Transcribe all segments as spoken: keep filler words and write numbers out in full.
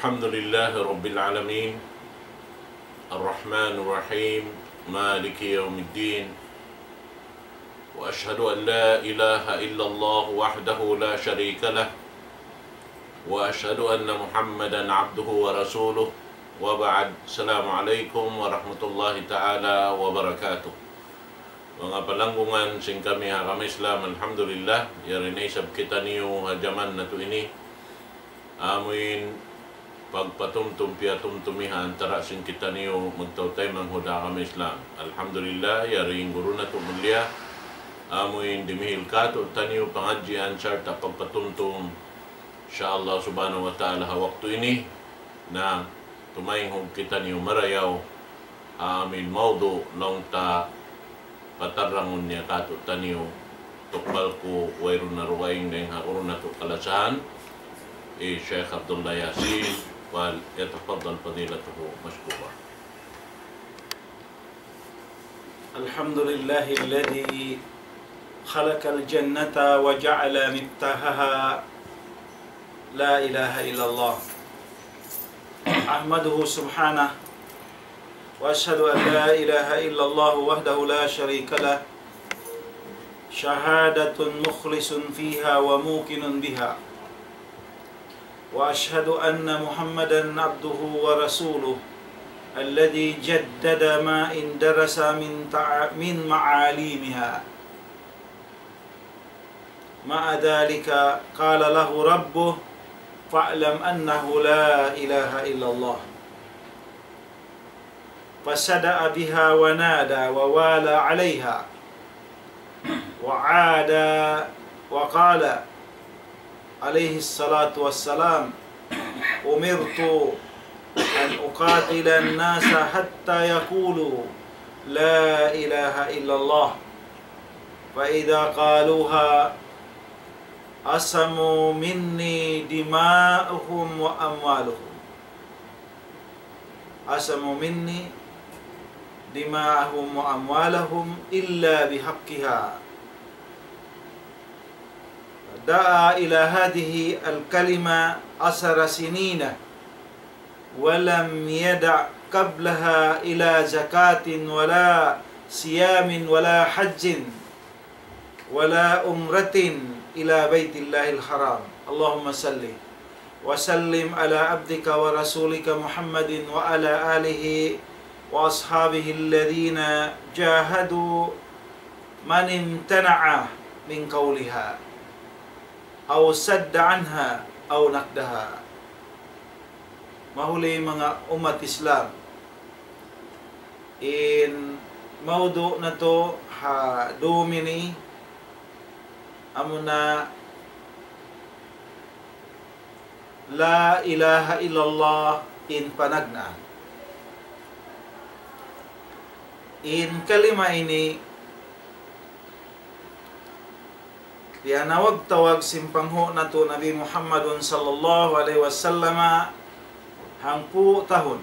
الحمد لله رب العالمين، الرحمن الرحيم، مالك يوم الدين، وأشهد أن لا إله إلا الله وحده لا شريك له، وأشهد أن محمدا عبده ورسوله، وبعد. السلام عليكم ورحمة الله تعالى وبركاته. Manga palanggungan sin kami ha agama Islam, alhamdulillah, yari na isab kitaniyu ha jaman natu' ini. Amuin pagpatumtum piyatumtumi ha antara' sin kitaniyu magtautay manghud ha agama Islam. Alhamdulillah, yari in guru natu' mulia. Amuin dimihil katu'taniyu pangadjian sarta' pagpatumtum. Insya Allah subhanahu wa ta'ala ha waktu ini na tumaynghug kitaniyu marayaw ha amuin mawdu' laung ta patarrangun niya katu'taniyu, tukbal ku wayruun na dugaing dayn ha guru natu' kalasahan, hi Sheikh Abdullah Yasin, فليتفضل فضيلته مشكورا. الحمد لله الذي خلق الجنة وجعل مفتاحها لا إله إلا الله. أحمده سبحانه وأشهد أن لا إله إلا الله وحده لا شريك له، شهادة مخلص فيها وموقن بها، وأشهد أن محمدا عبده ورسوله الذي جدد ما اندرس من تع-، من معالمها. مع ذلك قال له ربه: فاعلم أنه لا إله إلا الله. فصدأ بها ونادى ووالى عليها وعادى وقال عليه الصلاة والسلام: أمرت أن أقاتل الناس حتى يقولوا لا إله إلا الله، فإذا قالوها عصموا مني دماءهم وأموالهم. عصموا مني دماءهم وأموالهم إلا بحقها. دعا إلى هذه الكلمة عشر سنين ولم يدع قبلها إلى زكاة ولا صيام ولا حج ولا عمرة إلى بيت الله الحرام. اللهم صل وسلم على عبدك ورسولك محمد وعلى آله وأصحابه الذين جاهدوا من امتنع من قولها أو صد عنها أو نقضها. Mahuli manga ummat Islam, in mawdu' natu' ha dum ini amuna la ilaha illallah in panagnaan. In kalima ini piyanawag-tawag sin panghu' natu' Nabi Muhammadun sallallahu alayhi wasallam hangpu' tahun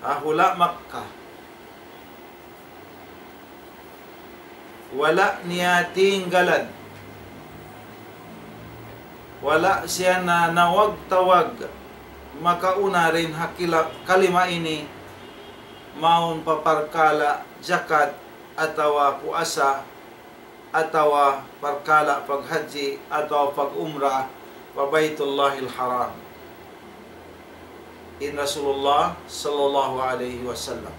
ha hula' Makkah. Wala' niya tinggalan. Wala' siya nanawag-tawag makauna dayn ha kila-, kalima ini, mawn pa parkala' jakat atawa puasa atawa parkala' paghajji atawa pag-umrah pa Baytullahil Haram in Rasulullah sallallahu alayhi wasallam.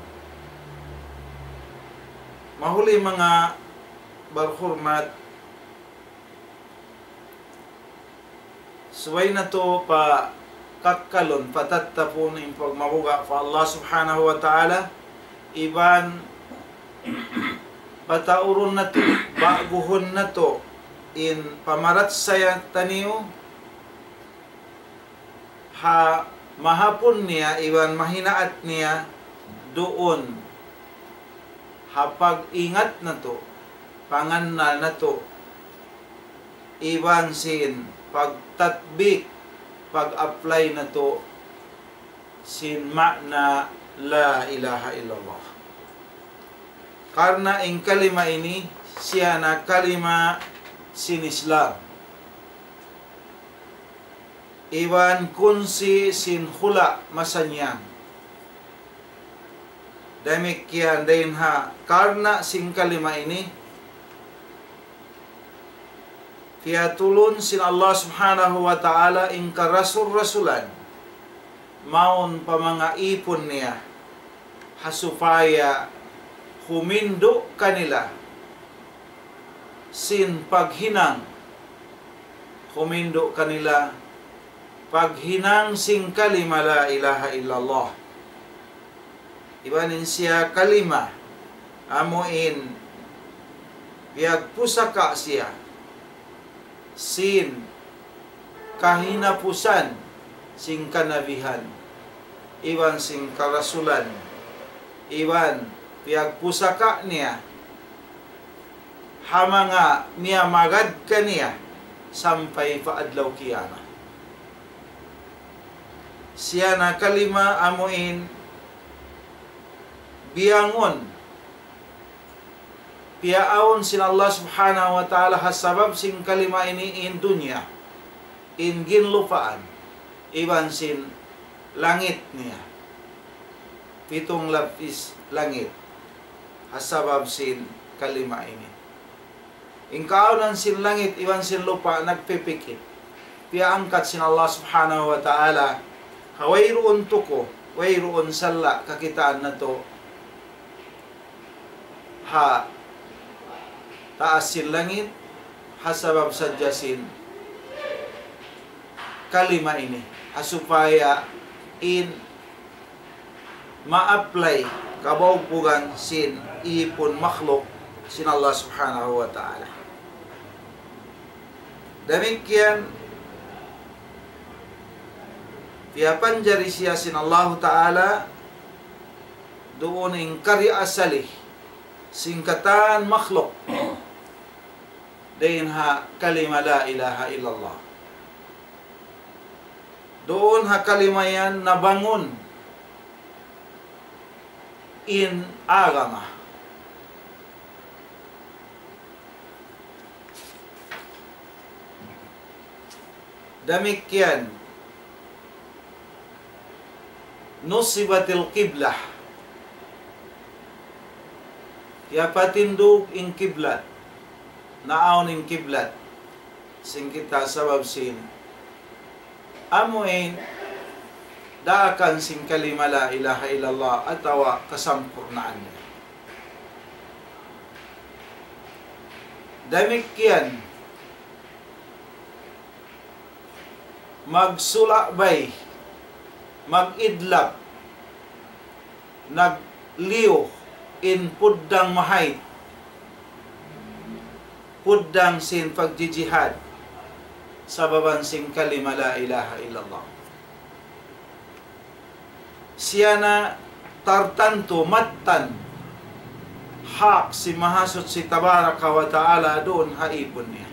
Mahuli manga barhurmat, subay natu' pakakkalun, patattapun in pagmabuga' pa Allah Subhanahu wa Ta'ala, iban pataurun natu', ba'guhun natu' in pamarachaya taniyu, ha mahapun niya iban mahinaat niya duun ha pag-ingat natu', pangannal natu', iban sin pagtatbik, pag-apply natu' sin ma'na la ilaha illallah. Karna' in kalima ini, siya na kalima sin Islam. iban kunsi sin hula' masannyang. Damikkiyan dayn ha karna' sin kalima ini, piyatulun sin Allah Subhanahu wa Ta'ala in karasul-rasulan mawn pa manga īpun niya, ha supaya humindu' kanila sin paghinang, humindu' kanila paghinang sin kalima la ilaha illallah. Iban in siya kalima, amu in piyagpusaka' siya sin kahinapusan sin kanabihan, iban sin karasulan, iban piyagpusaka' niya ha manga miyamagad kaniya sampay pa adlaw kiyamat. Siya na kalima amu in biyangun, piyaawn sin Allah Subhanahu wa Ta'ala ha sabab sin kalima ini in dunya, in ginlupaan, iban sin langit niya. Pitung lapis langit. Ha sabab sin kalima ini. In kaawnan sin langit iban sin lupa' nagpipikit. Piyaangkat sin Allah Subhanahu wa Ta'ala ha wayruun tuku, wayruun salla' kakitaan natu' ha taas sin langit, ha sabab sadja sin kalima ini, ha supaya in ma-apply kabaugbugan sin īpun makhluk sin Allah Subhanahu wa Ta'ala. Damikkiyan, piyapanjari siya sin Allahu Ta'ala duun in kari asali sin katan makhluk dayn ha kalima la ilaha illallah. Duun ha kalima yan nabangun in agama. Damikkiyan, nusibatil qiblah. Kiyapatindug in kiblat. Naawn in kiblat sin kita sabab sin amu in daakan sin kalima la ilaha illallah atawa kasampurnaan niya. Damikkiyan, magsulabay, mag-idlap, nagliyu in puddang mahayt, puddang sin pagjijihad, sababan sin kalima la ilaha illallah. Siya na tartantu mattan hak sin Mahasuchi Tabaraka wa Ta'ala duun ha īpun niya.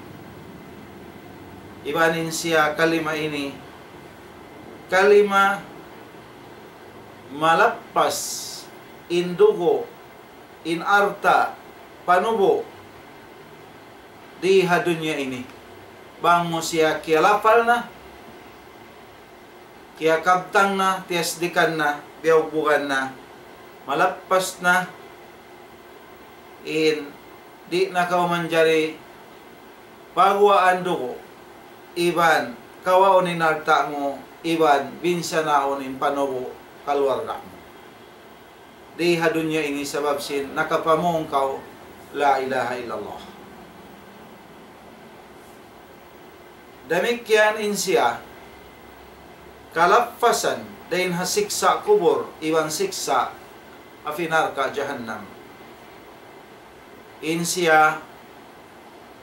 Iban in siya kalima ini, kalima malappas in dugu', in alta', panubu' di ha dunya ini. Bang mu siya kiyalapal na, kiyakabtang na, tiyasdikan na, biyaugbugan na, malappas na, in di' na kaw manjari paguwaan dugu', iban kawaun in alta' mu, iban binsanaun in panubu' kaluarga mu di ha dunya ini sabab sin nakapamung kaw la ilaha illallah. Damikkiyan in siya kalappasan dayn ha siksa' kubul iban siksa' api narka' jahannam. In siya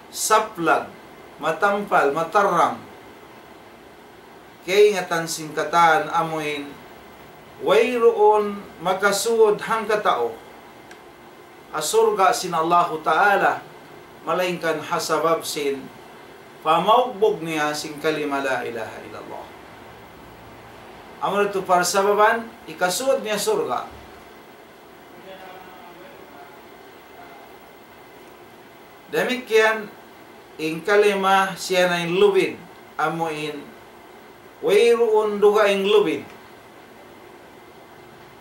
saplag, matampal, matarrang. Kaingatan sin katan amuin wayruun makasud hangkatau ha surga' sin Allahu Ta'ala, malaingkan ha sabab sin pamaugbug niya sin kalima la ilaha illallah. Amu yadtu parsababan hikasud niya surga'. Damikkiyan in kalima siya na in lubid, amu in Wayruun dugaing lubid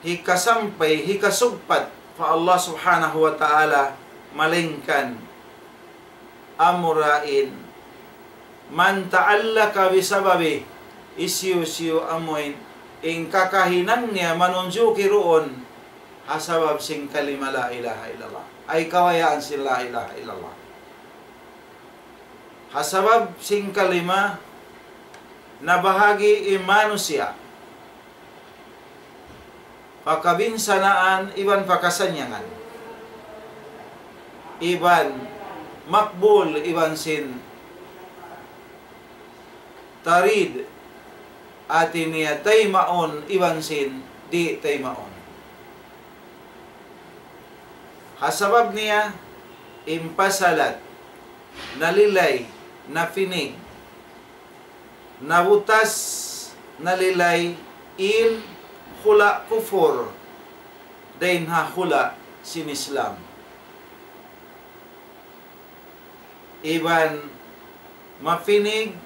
hikasampay, hikasugpat pa Allah Subhanahu wa Ta'ala, malaingkan amura in, من تعلق بسببه, hisiyu-siyu amuin in kakahinang niya manunjuki duun ha sabab sin kalima la ilaha illallah. Ay kabayaan sin la ilaha illallah. Ha sabab sin kalima, nabahagi' in manusiya' pa kabinsanaan iban pa kasannyangan. Iban makbul iban sin tarid, hati niya taymaun iban sin di' taymaun. Ha sabab niya, in pasalat, nalilay, napinig, nabutas, nalilay, in hula' kufur, dayn ha hula' sin Islam. Iban mapinig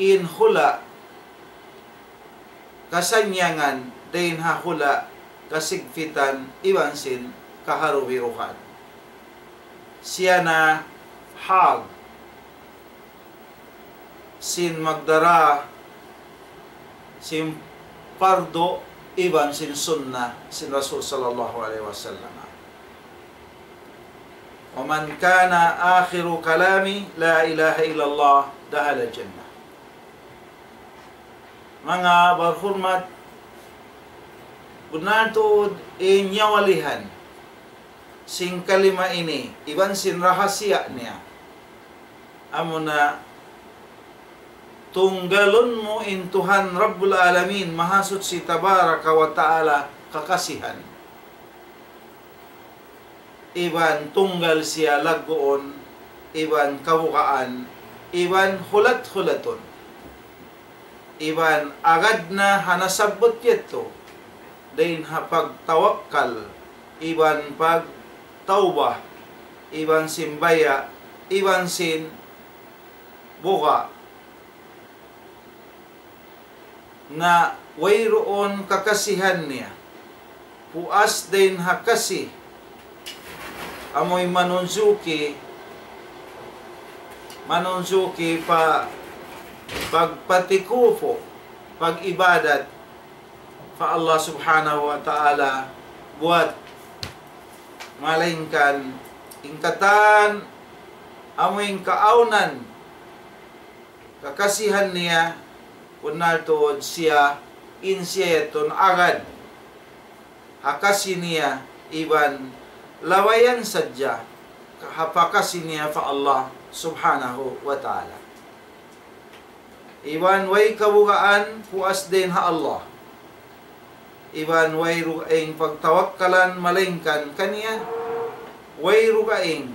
in hula' kasannyangan dayn ha hula' kasigpitan iban sin kaharubiruhan. Siya na hag sin magdara sin pardu iban sin sunna sin Rasul sallallahu alayhi wasallam. ومن كان آخر كلامه لا إله إلا الله دخل الجنة. Manga barhurmat, bunnal tuud in nyawalihan sin kalima ini, iban sin rahasiya niya. Amuna tunggalun mu in Tuhan Rabbul Alamin, Mahasuchi Tabaraka wa Ta'ala, kakasihan. Iban tunggal siya lagguun, iban kabugaan, iban hulat-hulatun. Iban agad na ha nasabbut yadtu, dayn ha pagtawakkal, iban pagtawbah, iban sin baya', iban sin buga', na wayruun kakasihan niya puas dayn ha kasi amuin manunjuki, manunjuki pa pagpatikupu, pag-ibadat pa Allah Subhanahu wa Ta'ala buat malaingkan in katan amuin kaawnan kakasihan niya, bunnal tuud siya, in siya yadtu agad ha kasi niya, iban labayan sadja ha pakasi niya pa Allah Subhanahu wa Ta'ala. Iban way kabugaan puas dayn ha Allah. Iban way dugaing pagtawakkalan malaingkan kaniya, way dugaing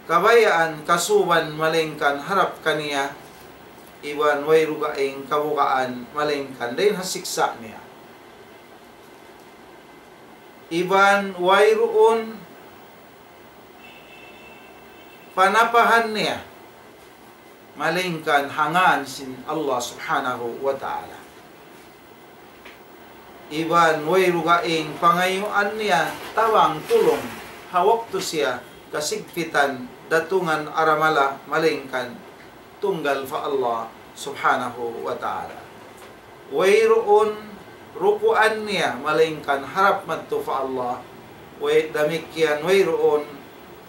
kabayaan kasuban malaingkan harap kaniya, iban way dugaing kabugaan malaingkan dayn ha siksa' niya. Iban wayruun panapahan niya malaingkan ha ngan sin Allah Subhanahu wa Ta'ala. Iban way dugaing pangayuan niya tabang tulung ha waktu siya kasigpitan datungan aramala malaingkan tunggal pa Allah Subhanahu wa Ta'ala. Wayruun rukuan niya malaingkan harap madtu pa Allah. Way damikkiyan wayruun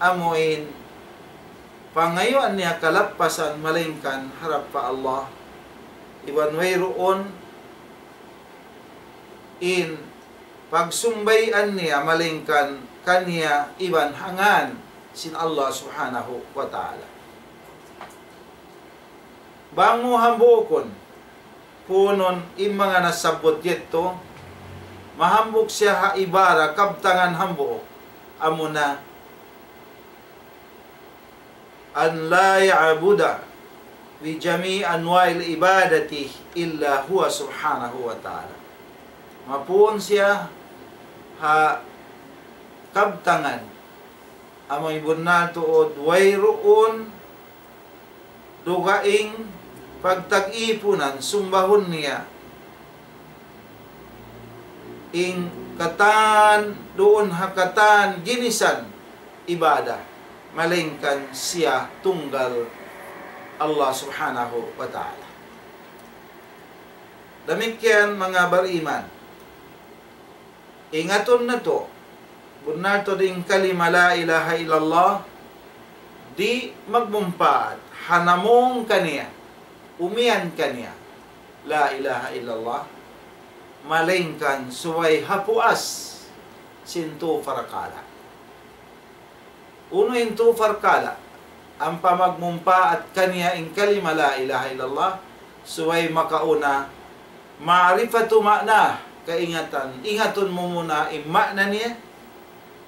amuin pangayuan niya kalappasan malaingkan harap pa Allah. Iban wayruun in pagsumbayan niya malaingkan kaniya iban ha ngan sin Allah Subhanahu wa Ta'ala. Bang mu hambuukun, puunun in manga nasabbut yadtu, mahambuuk siya ha ibara kabtangan hambuuk. Amuna أن لا يعبد بجميع أنواع العبادة إلا هو سبحانه وتعالى. Mapuun siya ha kabtangan, amuin bunnal tuud wayruun dugaing pagtag-ipunan, sumbahun niya in katan, duun ha katan ginisan ibadah, malaingkan siya tunggal Allah Subhanahu wa Ta'ala. Damikkiyan, manga bariman, ingatun natu', bunnal tuud in kalima la ilaha illallah, di' magmumpaat ha namung kaniya, umiyan kaniya, la ilaha illallah, malaingkan subay ha puas sin tū parkala'. Unu in tū parkala'? Ampa magmumpaat kaniya in kalima la ilaha illallah, subay makauna ma'rifatu ma'na, kaingatan, ingatun mu muna in ma'na niya,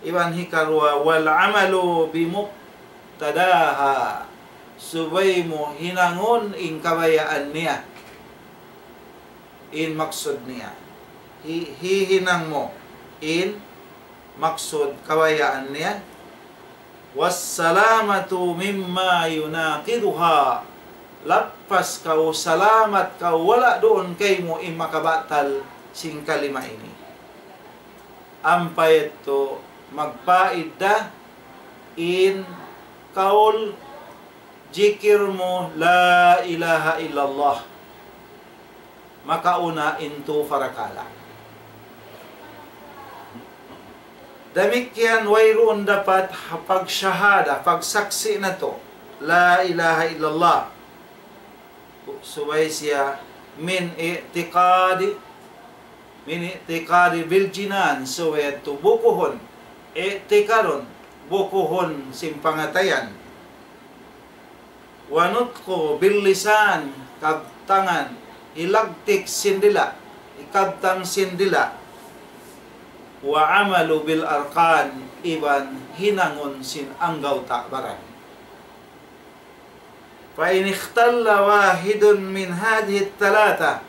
iban hikaruwa, wal amalu bimuqtadaha, subay mu hinangun in kabayaan niya, in maksud niya. Hi-, hihinang mu in maksud kabayaan niya. Wassalamatu mimma yunaqiduha. Lappas kaw, salamat kaw, wala' duun kaymu in makabatal sin kalima ini. Ampa yadtu magpaid da in kaul, jikir mu la ilaha illallah. Makauna in tū parkala'. Damikkiyan wayruun dapat ha pagshahada, pagsaksi' natu', la ilaha illallah. Subay siya min i'tiqadi, min i'tiqadi bil jinan, subay yadtu bukuhun, i'tiqadun, bukuhun sin pangatayan. Wa nutqu bil lisan, kabtangan, hilagtik sin dila', hikabtang sin dila'. Wa amalu bil arkan, iban hinangun sin anggawta' baran. Fa in ikhtalla wahidun min hadhihi thalatha,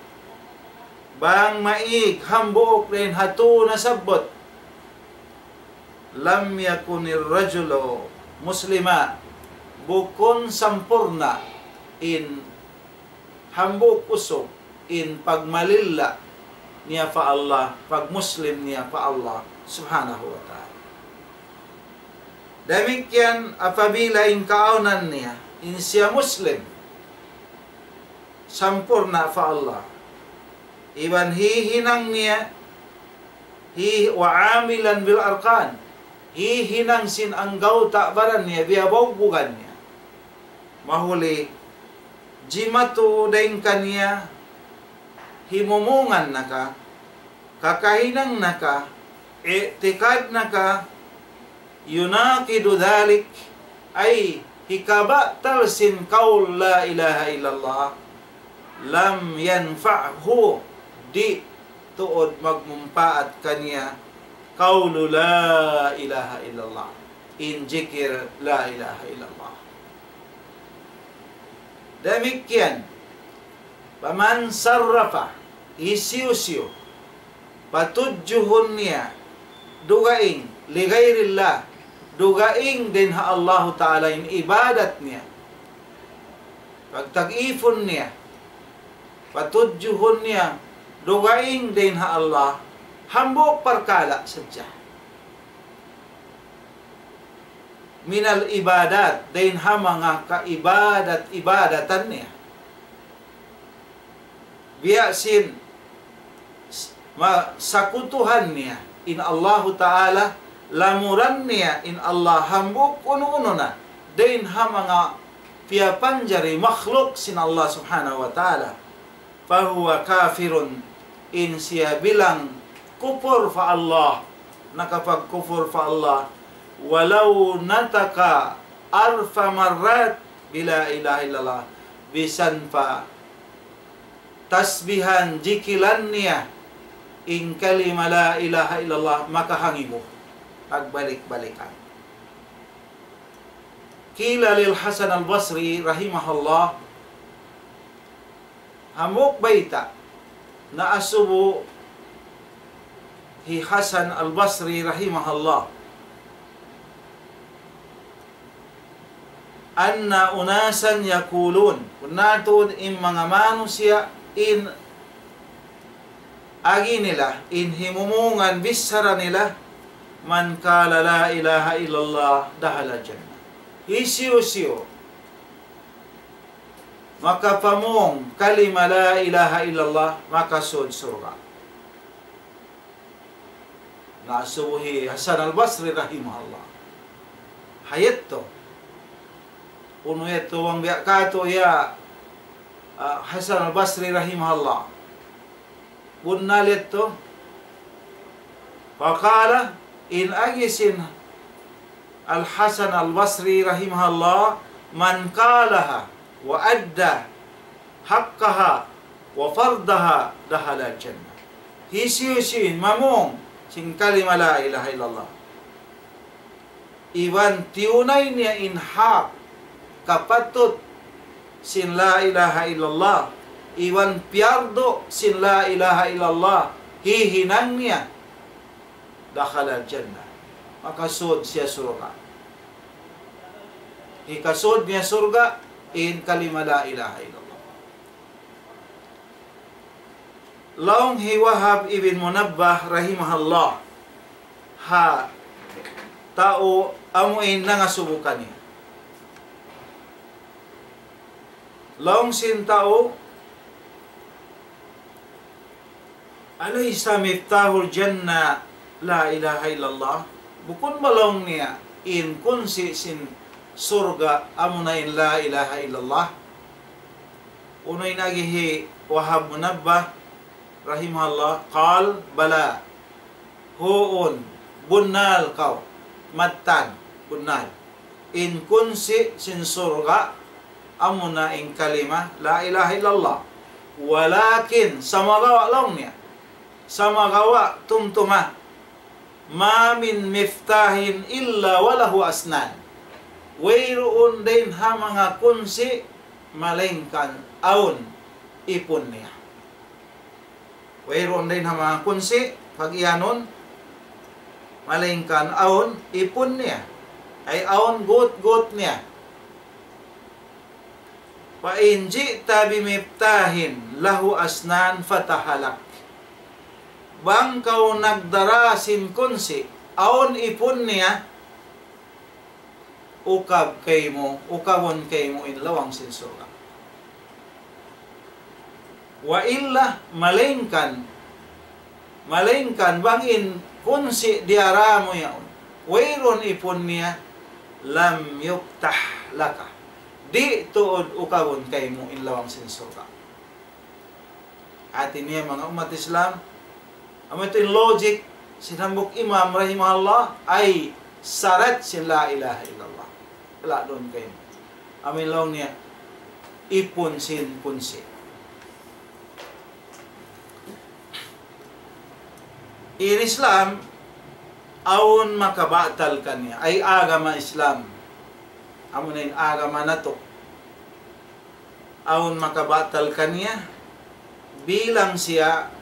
bang maig hambuuk dayn ha tū nasabbut, lam yakunir rajulu muslima, bukun sampurna' in hambuuk usug in pagmalilla niya pa Allah, pagmuslim niya pa Allah Subhanahu wa Ta'ala. Damikkiyan apabila in kaawnan niya, in siya Muslim, sampurna' pa Allah. Iban hihinang niya, hi-, wa amilan bil arkan. Hihinang sin anggawta' baran niya, biya' bawbugan niya. Mahuli, jimatu dayn kaniya, himumungan na ka, kakahinang na ka, i'tikad na ka, yunaqidu dhalik, ay hikabatal sin kaul la ilaha illallah, lam yanfa'hu, di' tuud magmumpaat kaniya, qawlu la ilaha illallah, in jikir la ilaha illallah. Damikkiyan, faman sarrafa, hisiyu-siyu, patudjuhun niya, dugaing, li ghayrillah, dugaing dayn ha Allahu Ta'ala in ibadat niya. Pagtag-ipun niya, patudjuhun niya, dugaing dayn ha Allah, hambuuk parkala' sadja. Minal ibadat, dayn ha manga kaibadat-ibadatan niya. Biya' sin s-, ma-, sakutuhan niya in Allahu Ta'ala, lamuran niya in Allah hambuuk unu-unu na, dayn ha manga piyapanjari makhluk sin Allah Subhanahu wa Ta'ala. Fahuwa kafirun, in siya bilang kupur pa Allah, nakapagkupur pa Allah, walaw nataqa alfa marrat bi la ilaha illallah, bisan pa tasbihan, jikilan niya in kalima la ilaha illallah makahangibu, pagbalik-balikan. Qila lil Hasan al-Basri rahimahullah, hambuuk bayta' naasubu hi Hasan al-Basri rahimahullah. أن أناسا يقولون. Bunnal tuud in manga manusiya' in agi nila, in himumungan bichara nila, من قال لا إله إلا الله دخل الجنة. Hisiyu-siyu makapamung kalima لا إله إلا الله, makasud surga'. Naasubu hi Hasan al-Basri rahimahullah. Hayat tu. Unu yadtu bang biya' katu' ya, ah, Hasan al-Basri rahimahullah. Bunnal yadtu. Faqala, in agi sin Al-Hasan Al-Basri rahimahullah, من قالها وأدى حقها وفرضها دخل الجنة. Hisiyu-siyu in mamung sin kalima la ilaha illallah, iban tiyunay niya in hak kapatut sin la ilaha illallah, iban piyardu sin la ilaha illallah, hihinang niya, دخل الجنة. Makasud siya surga'. Hikasud niya surga' in kalima la ilaha illallah. Laung hi Wahab ibn Munabbah rahimahullah, ha tau amu in nangasubu kaniya. Laung sin tau, أليس مفتاح الجنة لا إله إلا الله؟ Bukun ba laung niya in kunsi' sin surga' amuna in la ilaha illallah? Unu in agi hi Wahab Munabbah rahimahullah, قال بلى. Huun, bunnal kaw, mattan, bunnal. In kunsi' sin surga' amuna in kalima la ilaha illallah. ولكن, sumagawa' laung niya, sumagawa' tumtuma, ما من مفتاح إلا وله أسنان. Wayruun dayn ha manga kunsi' malaingkan awn ipun niya. Wayruun dayn ha manga kunsi' pag-iyanun, malaingkan awn ipun niya. Ay awn gut-gut niya. فإن جئت بمفتاح له أسنان فتح لك. Bang kaw nagdara sin kunsi' awn ipun niya, ukab kaymu, ukabun kaymu in lawang sin surga'. وإلا, malaingkan, malaingkan bang in kunsi' diyara mu yaun wayruun ipun niya, لم يفتح لك. Di' tuud ukabun kaymu in lawang sin surga'. Hati niya manga ummat Islam, amu yadtu in logic sin hambuuk imam rahimahullah, ay sarat sin la ilaha illallah. Wala' duun kaymu. Amu in laung niya, ipun sin kunsi'. In Islam, awn makabatal kaniya, ay agama Islam. Amu na in agama natu'. Awn makabatal kaniya, bilang siya,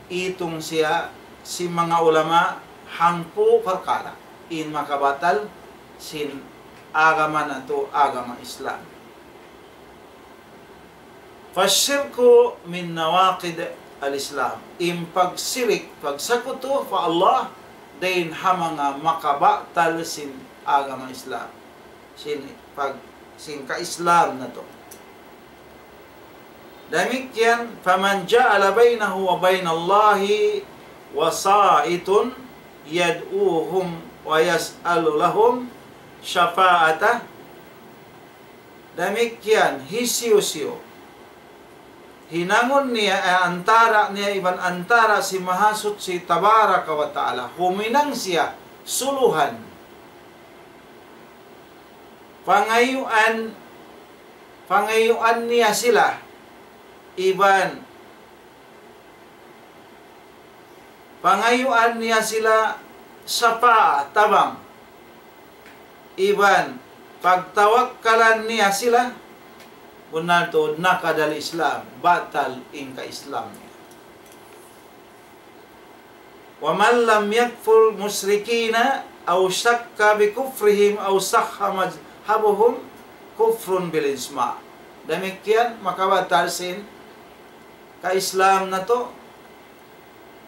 itung siya, sin manga ulama, hangpu' parkala' in makabatal sin agama natu', agama Islam. فالشرك من نواقض الإسلام. In pagsirik, pagsakutu pa Allah, dayn ha manga makabatal sin agama Islam. Sin pag-, sin ka-Islam natu'. Damikkiyan, فمن جعل بينه وبين الله وسائط يدعوهم ويسأل لهم شفاعة. Damikkiyan, hisiyu-siyu hinangun niya, eh, antara' niya iban antara' sin Mahasuchi Tabaraka wa Ta'ala, huminang siya suluhan. Pangayuan, pangayuan niya sila, iban pangayuan niya sila sapa'a, tabang, iban pagtawakkalan niya sila, bunnal tuud نقض الإسلام, batal in ka-Islam niya. ومن لم يكفر مشركين أو شك بكفرهم أو صح مذهبهم كفر بالإجماع. Damikkiyan makabatal sin ka-Islam natu'.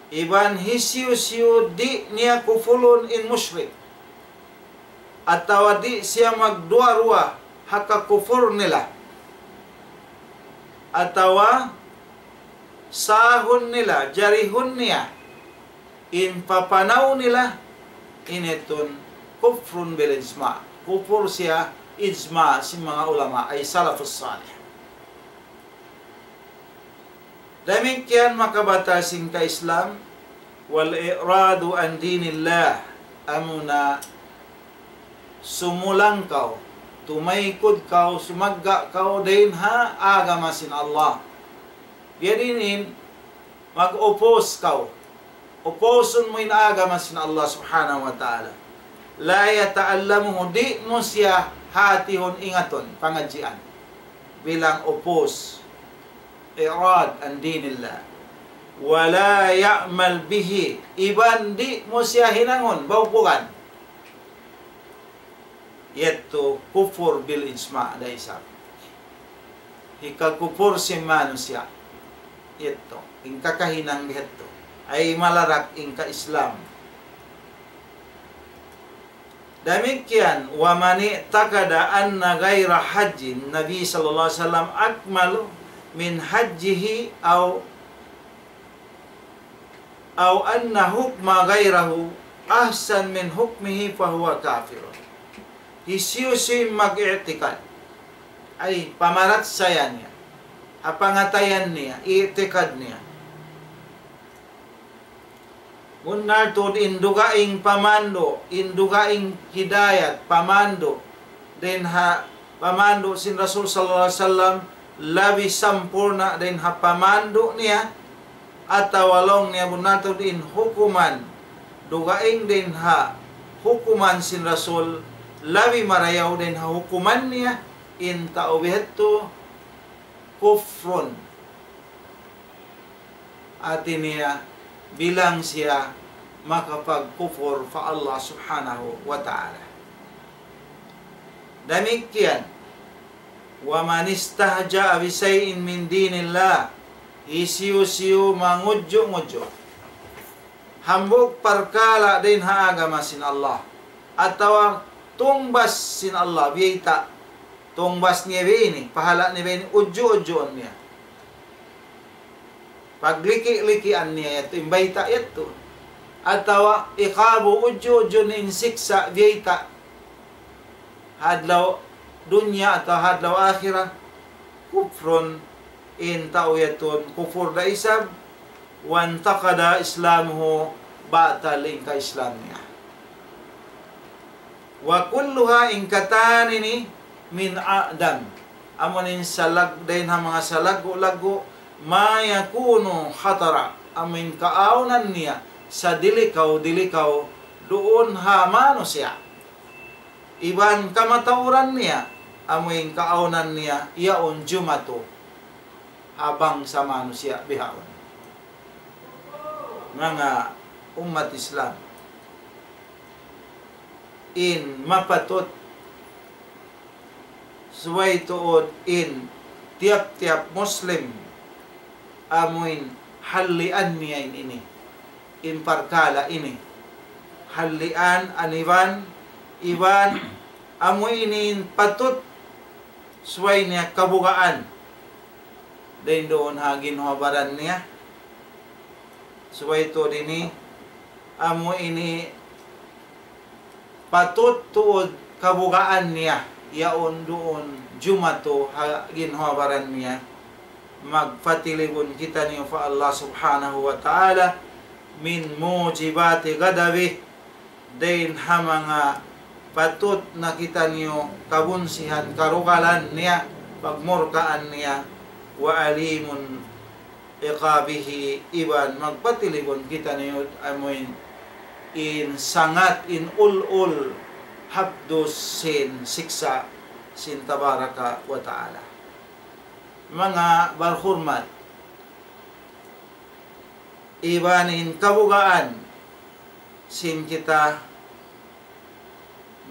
Iban hisiyu-siyu di' niya kufurun in mushrik, atawa di' siya magduwa-ruwa ha kakufur nila, atawa sahun nila, jarihun niya in papanaw nila, ini tuud كفر بالإجماع. Kufur siya ijma' sin manga ulama, ay salafus salih. Damikkiyan makabatal sin ka-Islam, والإعراض عن دين الله, amuna sumulang kaw, tumaykud kaw, sumagga' kaw dayn ha agama sin Allah. Biya' diin in mag-oppose kaw. Opposeun mu in agama sin Allah Subhanahu wa Ta'ala. لا يتعلمه, di' mu siya hatihun, ingatun, pangadjian. Bilang oppose. إعراض عن دين الله. ولا يعمل به. Iban di' mu siya hinangun, baupugan. Yadtu kufur bil ijma' da isab. Hikakufur sin manusiya'. Yadtu. In kakahinang bihadtu. Ay malarak in ka-Islam. Damikkiyan, ومن اعتقد أن غير حج النبي صلى الله عليه وسلم أكمل من حجه أو أو أن حكم غيره أحسن من حكمه فهو كافر. Hisiyu-siyu mag-i'tikad, ay pamarachaya niya, ha pangatayan niya, i'tikad niya, bunnal tuud in dugaing pamandu', in dugaing hidayat, pamandu', dayn ha pamandu' sin Rasul sallallahu alayhi wasallam, labi sampurna' dayn ha pamandu' niya, atawa laung niya bunnal tuud in hukuman, dugaing dayn ha hukuman sin Rasul, labi marayaw dayn ha hukuman niya, in tau bihadtu kufrun. Hati niya, bilang siya makapagkufur pa Allah Subhanahu wa Ta'ala. Damikkiyan, ومن استهزأ بشيء من دين الله, hisiyu-siyu mangudju'-ngudju' hambuuk parkala' dayn ha agama sin Allah, atawa tungbas sin Allah, biyayta', tungbas niya biya' ini, pahala' niya biya' ini, udju'-udjuun niya. Pagliki'-likian niya yadtu, in bayta' yadtu. Atawa iqabu, udju'-udjuun in siksa', biyayta'. Ha adlaw dunya atawa ha adlaw akhirat, kufrun, in tau yadtu kufur da isab, وانتقض إسلامه, batal in ka-Islam niya. وكلها, in katan ini, من أعظم, amu in salag-, dayn ha manga salaggu'-laggu', ما يكون خطرا, amu in kaawnan niya sadilikaw-dilikaw duun ha manusiya'. Iban kamatauran niya, amu in kaawnan niya, yaun jumatu ha bangsa manusiya' bihaun. Manga ummat Islam, in mapatut subay tuud in tiyap-tiyap Muslim amuin hallian niya in ini, in parkala' ini. Hallian, aniban, iban, amu ini in patut subay niya kabugaan dayn duun ha ginhawa-baran niya. Subay tuud ini, amu ini patut tuud kabugaan niya, yaun duun jumatu ha ginhawa-baran niya. Magpatilibun kitaniyu pa Allah Subhanahu wa Ta'ala, من موجبات غضبه, dayn ha manga patut na kitaniyu kabunsihan, karugalan niya, pagmurkaan niya, وأليم عقابه, iban magpatilibun kitaniyu amuin in sangat, in ul-ul, hapdus sin siksa' sin Tabaraka wa Ta'ala. Manga barhurmat, iban in kabugaan sin kita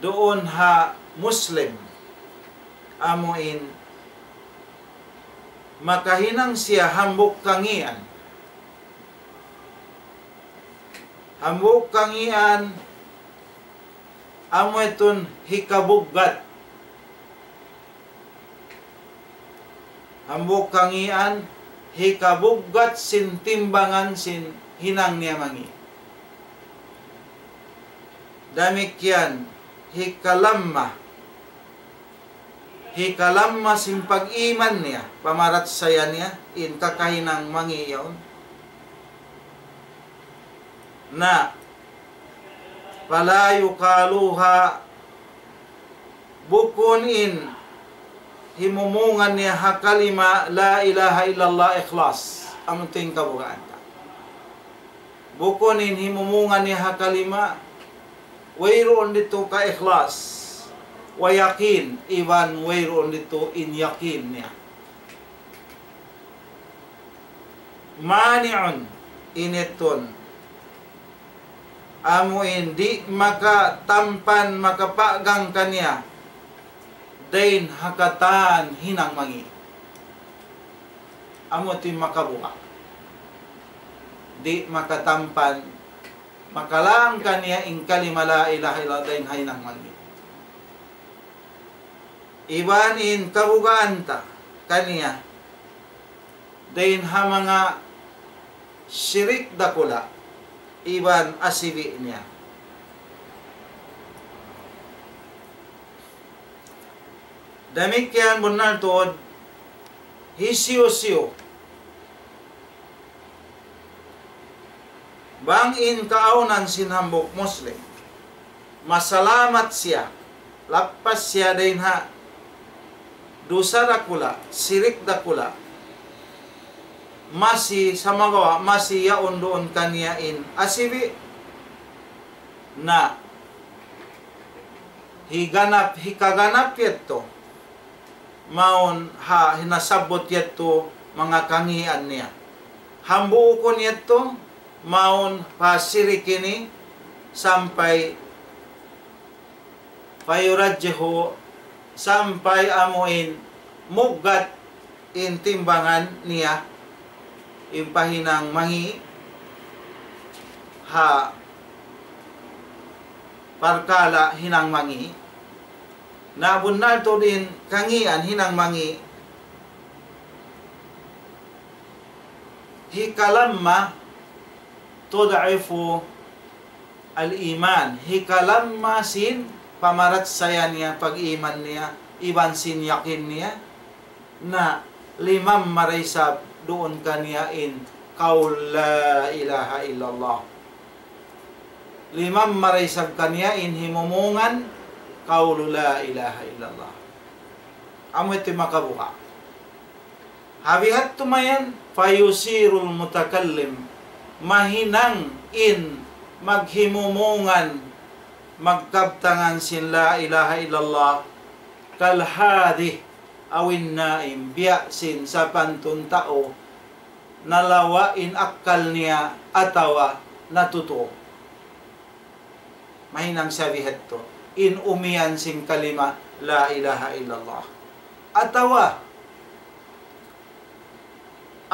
duun ha Muslim, amuin makahinang siya hambuuk kangīan. Hambuuk kangīan, amu yadtu in hikabuggat. Hambuuk kangīan, hikabuggat sin timbangan sin hinang niya mangī'. Damikkiyan, hikalamma, hikalamma sin pag-iman niya, pamarachaya niya, in kakahinang mangī' yaun. Na, فلا يقالها, bukun in himumungan niya ha kalima la ilaha illallah ikhlas. Amu yadtu in kabugaan ta. Bukun in himumungan niya ha kalima, wayruun didtu kaikhlas, wa yaqin, iban wayruun didtu in yaqin niya. مانع, in yadtu in, amuin di' makatampan, makapagang kaniya dayn ha katan hinang mangī'. Amu yadtu in makabuga'. Di' makatampan, makalang kaniya in kalima la ilaha illallah dayn ha hinang mangī'. Iban in kabugaan ta kaniya dayn ha manga shirik dakula' iban asibi' niya. Damikkiyan bunnal tuud hisiyu-siyu. Bang in kaawnan sin hambuuk Muslim, masalamat siya, lappas siya dayn ha dusa dakula', shirik dakula', masi sumagawa', masi yaun duun kaniya in asibi', na higanap, hikaganap yadtu, mawn ha hinasabbut yadtu manga kangīan niya. Hambuukun yadtu, mawn pa shirik ini sampay فيرجح, sampay amuin muggat in timbangan niya, in pahinang mangī' ha parkala' hinang mangī'. Na bunnal tuud in kangīan hinang mangī', hikalamma تضعف الإيمان, hikalamma sin pamarachaya niya, pag-iman niya, iban sin yakin niya, na limamma da isab duun kaniya in qawl la ilaha illallah. Limamma da isab kaniya in himumungan qawl la ilaha illallah. Amu yadtu in makabuga'. Ha biha' tuud mayan, فيصير المتكلم, mahinang in maghimumungan, magkabtangan sin la ilaha illallah, كالحاذي أو النائم, biya' sin sapantun tau nalawa' in akkal niya atawa natutu'. Mahinang siya biha' tuud in umiyan sin kalima la ilaha illallah. Atawa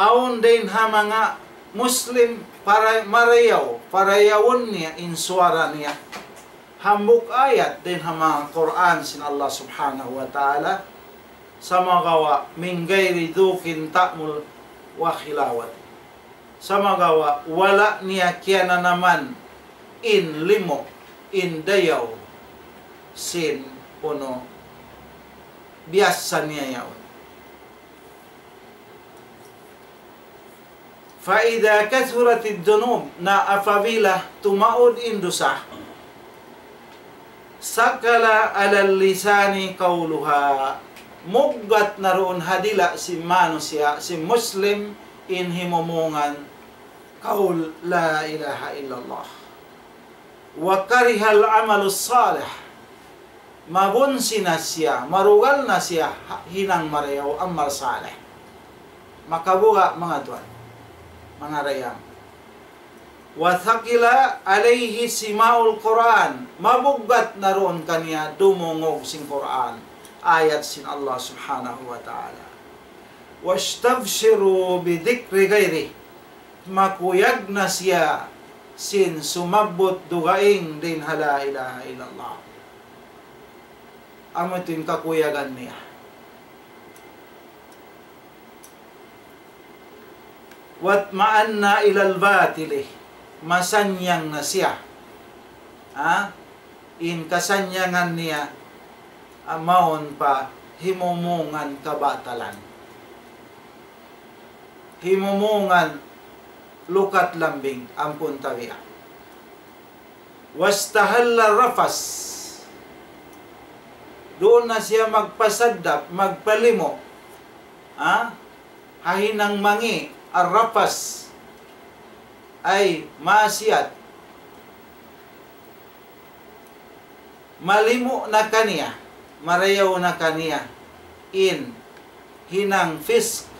awn dayn ha manga Muslim para-, marayaw, parayawun niya in suwara niya. Hambuuk ayat dayn ha manga Qur'an sin Allah Subhanahu wa Ta'ala, sumagawa' من غير ذوق طعم وحلاوة. Sumagawa' wala' niya kiyananaman in limu', in dayaw sin unu biyassa niya yaun. فإذا كثرت الذنوب, na apabila tumaud in dusa, ثقل على اللسان قولها, muggat na duun ha dila' sin manusiya', sin Muslim, in himumungan qawl la ilaha illallah. وكره العمل الصالح, mabunsi na siya, marugal na siya ha-, hinang marayaw, amal salih. Makabuga' manga tuwan, manga dayang. وثقل عليه سماع القرآن, mabuggat na duun kaniya dumungug sin Qur'an. ayat sin Allah Subhanahu wa Ta'ala. وَاسْتَبْشِرُوا بِذِكْرِ غَيْرِهِ. Makuyag na siya sin sumabbut dugaing dayn ha la ilaha illallah. Amu yadtu in kakuyagan niya. وَاطْمَأَنَّ إِلَى الْبَاطِلِ. Masannyang na siya. Ha? In kasannyangan niya, ah, mawn pa himumungan kabatalan. Himumungan lukat lambing, ampun tabiya'. وَاسْتَحَلَّ الرَّفَثَ. Duun na siya magpasaddap, magpalimu'. Ha? Ha hinang mangi', الرَّفَثَ. Ay, maksiyat. Malimu' na kaniya, marayaw na kaniya in hinang fisq,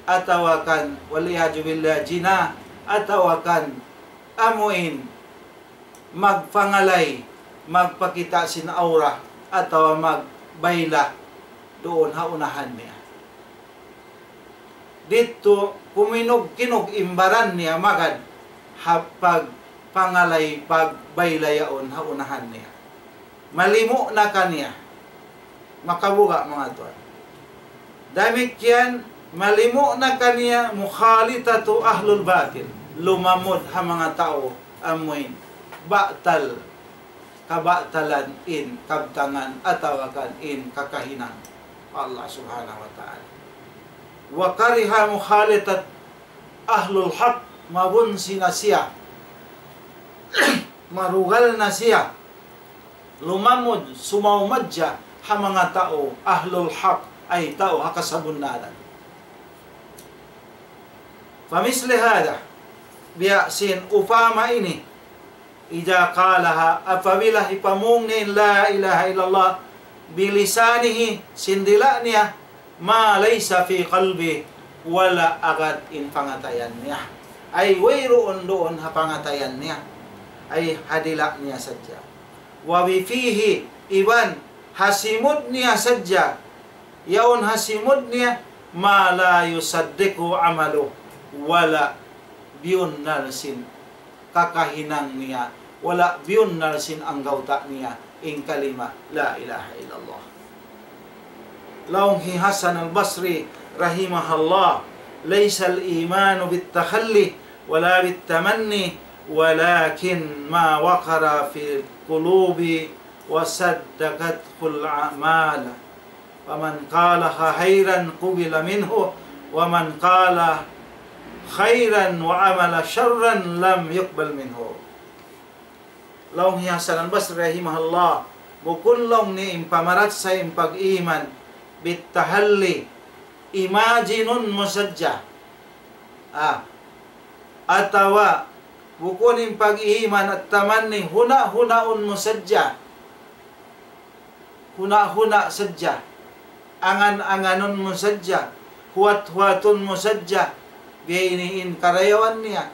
atawa kan, والعياذ بالله, jina, atawa kan amuin magpangalay, magpakita' sin awra, atawa magbayla duun ha unahan niya. Didtu kuminug-kinug in baran niya magad ha pagpangalay, pagbayla yaun ha unahan niya. Malimu' na kaniya. Makabuga', manga tuwan. Damikkiyan, malimu' na kaniya مُخَالَطَةُ أَهْلِ الْبَاطِلِ. Lumamud ha manga tau amuin batal, kabatalan in kabtangan atawa kan in kakahinang pa Allah Subhanahu wa Ta'ala. وَكَرِهَ مُخَالَطَةَ أَهْلِ الْحَقِّ. Mabunsi na siya, marugal na siya lumamud, sumawmadja ha manga tau ahlul haq, ay tau ha kasabunnalan. فَمِثْلُ هَذَا, biya' sin upama ini, إِذَا قَالَهَا, apabila hipamung niya in la ilaha illallah, بِلِسَانِهِ, sin dila' niya, مَا لَيْسَ فِي قَلْبِهِ, wala' agad in pangatayan niya. Ay wayruun duun ha pangatayan niya. Ay ha dila' niya sadja. وَفِي فِيهِ, iban ha simud niya sadja, yaun ha simud niya, مَا لَا يُصَدِّقُهُ عَمَلُهُ, wala' biyunnal sin kakahinang niya, wala' biyunnal sin anggawta' niya in kalima la ilaha illallah. Laung hi Hasan al-Basri rahimahullah, لَيْسَ الْإِيمَانُ بِالتَّخَلِّي وَلَا بِالتَّمَنِّي وَلَكِنْ مَا وَقَرَ فِي الْقُلُوبِ وَصَدَّقَتْهُ الْأَعْمَالُ. فَمَنْ قَالَهَا خَيْرًا قُبِلَ مِنْهُ، وَمَنْ قَالَ خَيْرًا وَعَمِلَ شَرًّا لَمْ يُقْبَلْ مِنْهُ. Laung hi Hasan al-Basri rahimahullah, bukun laung niya in pamaratsaya in pag-iman, bittahalli, imagine-un mu sadja. Ah, atawa, bukun in pag-iman, at-tamanni, huna-hunaun mu sadja. Huna-huna sadja, angan-anganun mu sadja, huwat-huwatun mu sadja, biya' ini in karayawan niya.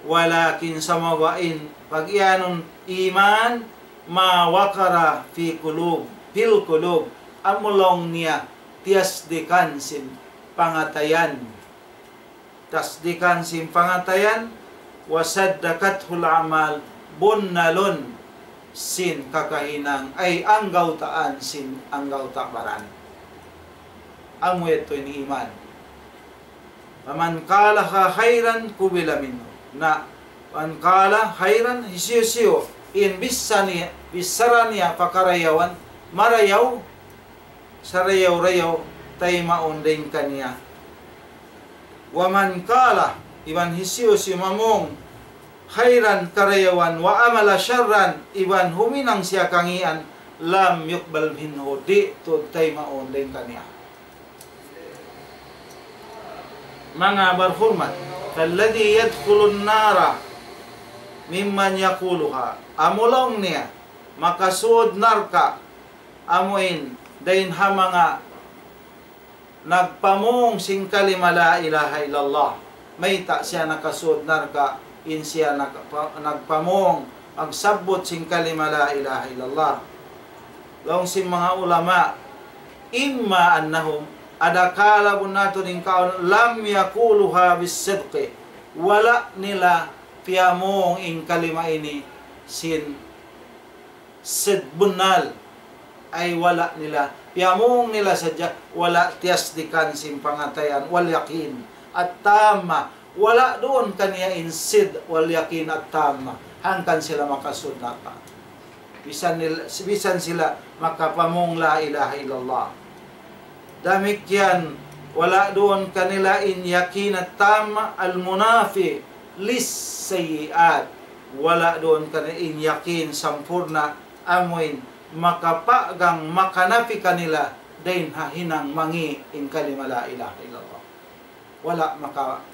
Walakin sumagawa' in pag-iyanun iman, ma waqara fi qulub, fil qulub, amu laung niya tiyasdikan sin pangatayan. Tasdikan sin pangatayan, wa saddaqathul a'mal, bunnalun sin kakahinang, ay anggawtaan sin anggawta' baran. Amu yadtu in iman. Faman qalaha khairan qubila minhu. Na, man qala khairan, hisiyu-siyu in bichara niya, bichara niya pa karayawan, marayaw, sarayaw-rayaw, taymaun dayn kaniya. Wa man qala, iban hisiyu-siyu mamung, khairan, karayawan, wa amila sharran, iban huminang siya kangīan, lam yuqbal minhu, di' tuud taymaun dayn kaniya. Manga barhurmat, فالذي يدخل النار ممن يقولها. Amu laung niya, makasud narka', amu in, dayn ha manga nagpamung sin kalima la ilaha illallah. Mayta' siya nakasud narka', in siya nagpa-, nagpamung, magsabbut sin kalima la ilaha illallah. Laung sin manga ulama, إما أنهم, adakala bunnal tuud in kaw, لم يقولوها بالصدق, wala' nila piyamung in kalima ini sin sid bunnal, ay wala' nila, piyamung nila sadja, wala' tiyasdikan sin pangatayan, واليقين التام, wala' duun kaniya in sid واليقين التام, hangkan sila makasud narka'. Bisan nil-, bisan sila makapamung لا إله إلا الله. Damikkiyan, wala' duun kanila in yakin at-tam المنافي للسيئات. Wala' duun kanila in yakin sampurna' amuin makapagang, makanapi kanila dayn ha hinang mangi' in kalima لا إله إلا الله. Wala' maka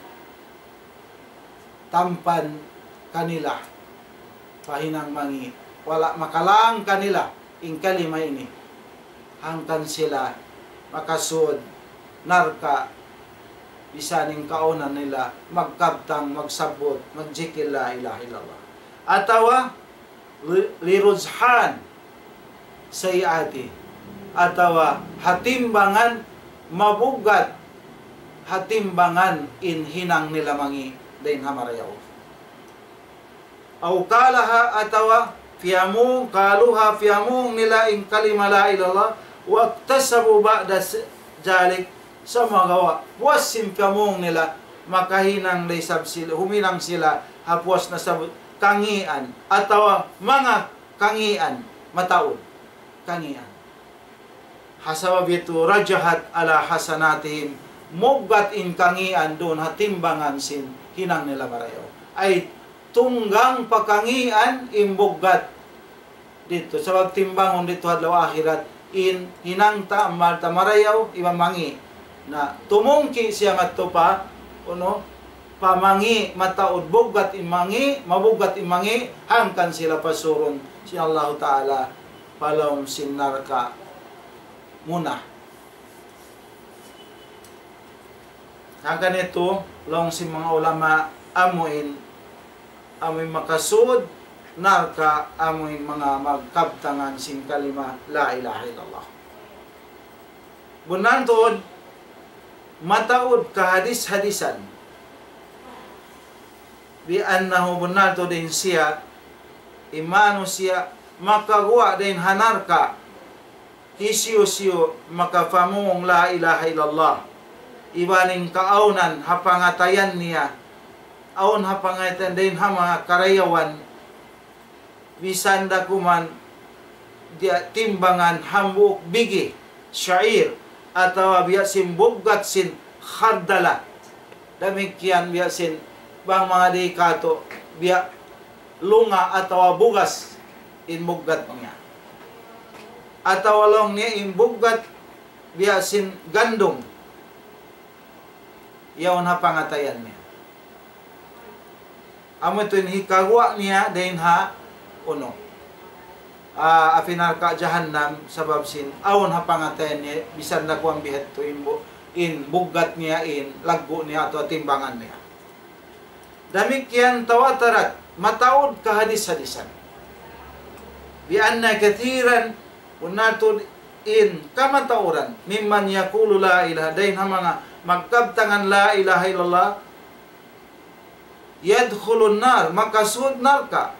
tampan kanila pa hinang mangi', wala' makalang kanila in kalima ini. Hangkan sila makasud narka', bisan in kaawnan nila magkabtang, magsabbut, magjikil لا إله إلا الله. Atawa li-, لرجحان سيئاته, atawa ha timbangan mabuggat, ha timbangan in hinang nila mangi' dayn ha marayaw. أو قالها, atawa piyamung, قالوها, piyamung nila in kalima لا إله إلا الله, واكتسبوا بعد ذلك, sumagawa' puas sin piyamung nila, makahinang da isab sila, huminang sila ha puas nasabbut kangian, atawa manga kangian, mataud, kangian. Ha sabab yadtu, رجحت على حسناتهم, mubuggat in kangian duun ha timbangan sin hinang nila marayaw. Ay tunggang pa kangian in buggat didtu. Sabab timbangun didtu ha adlaw akhirat in hinang ta, amal ta marayaw iban mangi'. Na tumungki' siya madtu pa, unu, pa mangi', mataud, buggat in mangi', mabuggat in mangi', hangkan sila pasurun sin Allahu Ta'ala pa lawm sin narka' muna. Hangkan yadtu, laung sin manga ulama, amuin, amuin makasud narka', amuin manga magkabtangan sin kalima لا إله إلا الله. Bunnal tuud, mataud kahadis-hadisan, بأنه, bunnal tuud in siya, in manusiya' makaguwa' dayn ha narka', hisiyu-siyu makapamung لا إله إلا الله, iban in kaawnan ha pangatayan niya, awn ha pangatayan dayn ha manga karayawan, bisan da kuman diya timbangan hambuuk bigi sha'ir, atawa biya' sin buggat sin khardala. Damikkiyan biya' sin bang manga di katu', biya' lunga atawa bugas in buggat niya. Atawa laung niya in buggat biya' sin gandum. Yaun ha pangatayan niya. Amu yadtu in hikaguwa' niya dayn ha unu, ah, api narka' jahannam, sabab sin awn ha pangatayan niya, bisan da kuwan bihadtu in bu-, in buggat niya, in laggu' niya atawa timbangan niya. Damikkiyan تواترت, mataud kahadis-hadisan, بأن كثيرا, bunnal tuud in kamatauran, ممن يقول لا إله, dayn ha manga magkabtangan لا إله إلا الله, يدخل النار, makasud narka',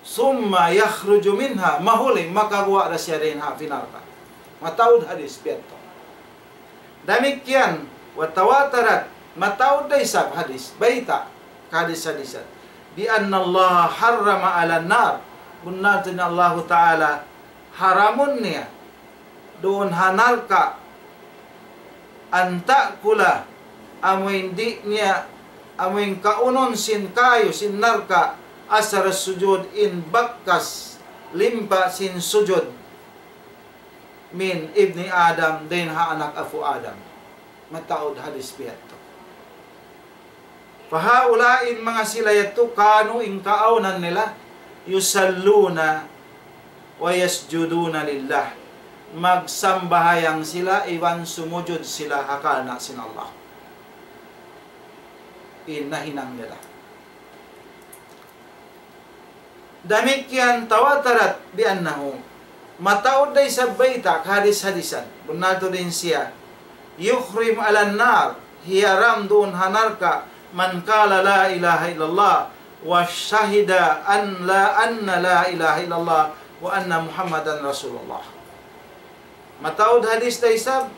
ثم يخرج منها, mahuli makaguwa' da siya dayn ha api narka'. Mataud hadis biya' yadtu. Damikkiyan, وتواترت, mataud da isab hadis, bayta', kahadis-hadisan, بأن الله حرم على النار, bunnal tuud in Allahu Ta'ala haramun niya duun ha narka', أن تأكل, amuin di' niya, amuin kaunun sin kayu sin narka', أثر السجود, in bakas limpa sin sujud, من ابن آدم, dayn ha anak apu' Adam. Mataud hadis biya' yadtu. فهؤلاء, in manga sila yadtu, كانوا, in kaawnan nila, يصلون ويسجدون لله. Magsambahayang sila iban sumujud sila ha karna' sin Allah. In nahinang nila. Damikkiyan تواترت بأنه Mataud da isab bayta' kahadis-hadisan. Bunnal tuud in siya. يحرم على النار, hiyaram duun ha narka', من قال لا إله إلا الله وشهد أن لا، أن لا إله إلا الله وأن محمدا رسول الله. Mataud hadis da isab,